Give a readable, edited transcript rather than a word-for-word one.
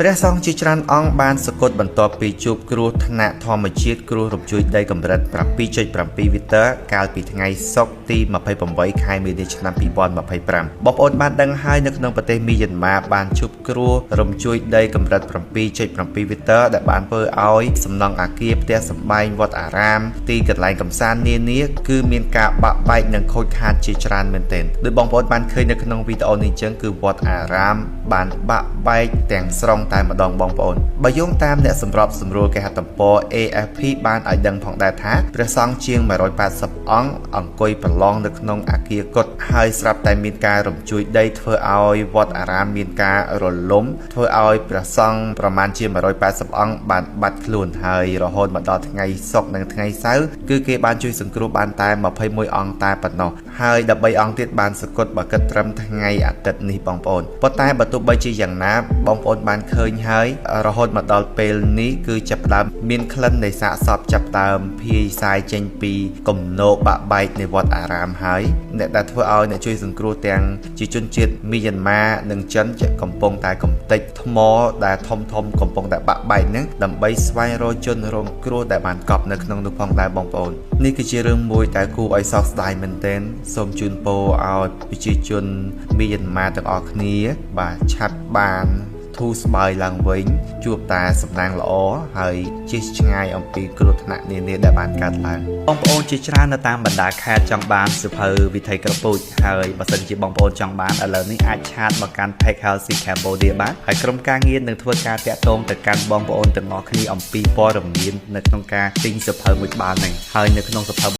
ព្រះសង្ឃជាច្រើនអង្គបានសុគតបន្ទាប់ពីជួបគ្រោះថ្នាក់ធម្មជាតិគ្រោះរំជួយដីកម្រិត7.7វីទ័រកាលពីថ្ងៃសុក្រទី28ខែមីនាឆ្នាំ2025បងប្អូនបានដឹងហើយនៅក្នុងប្រទេសមីយ៉ាន់ម៉ាបានជួបគ្រោះរំជួយដីកម្រិត7.7វីទ័រដែលបានធ្វើឲ្យសំណង់អគារផ្ទះសម្បែងវត្តអារាមទីកន្លែងកម្សាន្តនានាគឺមានការបាក់បែកនិងខូចខាតជាច្រើនមែនទែនដោយបងប្អូនបានឃើញនៅក្នុងវីដេអូនេះអញ្ចឹងគឺវត្តអារាមបានបាក់បែកទាំងស្រុងតែម្ដងបងប្អូនបើយោងតាមអ្នកសម្របសម្រួលគេហទំព័រ AFP បានឲ្យដឹងផងដែរថាព្រះសង្ឃជាង180អង្គអង្គុយប្រឡងនៅក្នុងអគារកុដិហើយស្រាប់តែមានការរំជួយដីធ្វើឲ្យវត្តអារាមមានការរលំធ្វើឲ្យព្រះសង្ឃប្រមាណជា180អង្គបានបាត់ខ្លួនហើយរហូតមកដល់ថ្ងៃសុក្រនិងថ្ងៃសៅរ៍គឺគេបានជួយសង្គ្រោះបានតែ21អង្គតែប៉ុណ្ណោះហើយ13អង្គទៀតបានសុគតបើគិតត្រឹមថ្ងៃអាទិត្យនេះបងប្អូនប៉ុន្តែបើទោះបីជាយ៉ាងណាបងប្អូនបានឃើញហើយរហូតមកដល់ពេលនេះគឺចាប់ផ្ដើមមានក្លិននៃសាកសពចាប់ផ្ដើមភាយសាយចេញពីគំនរបាក់បែកនៃវត្តអារាមហើយអ្នកដែលធ្វើឲ្យអ្នកជួយសង្គ្រោះទាំងជាជនជាតិមីយ៉ាន់ម៉ានិងចិនកំពុងតែកំទេចថ្មដែលធំធំកំពុងតែបាក់បែកហ្នឹងដើម្បីស្វែងរកជនរងគ្រោះដែលបានកប់នៅក្នុងនោះផងដែរបងប្អូននេះគឺជារឿងមួយដែលគួរឲ្យសោកស្ដាយមែនទែនសូមជូនពរឲ្យប្រជាជនមីយ៉ាន់ម៉ាទាំងអស់គ្នាបាទឆាប់បានធូរស្បើយឡើងវិញជួបតែសំណាងល្អហើយជៀសឆ្ងាយអំពីគ្រោះថ្នាក់នានាដែលបានកើតឡើងបងប្អូនជាច្រើននៅតាមបណ្ដាខេត្តចង់បានសៀវភៅវិថីក្រពូជហើយបើសិនជាបងប្អូនចង់បានឥឡូវនេះអាច chat មកកាន់ Page Healthy Cambodia បានហើយក្រុមការងារនឹងធ្វើការតាក់ទងទៅកាន់បងប្អូនទាំងអស់គ្នាអំពីព័ត៌មាននៅក្នុងការទិញសៀវភៅមួយក្បាលហ្នឹងហើយនៅក្នុងសៀវភៅ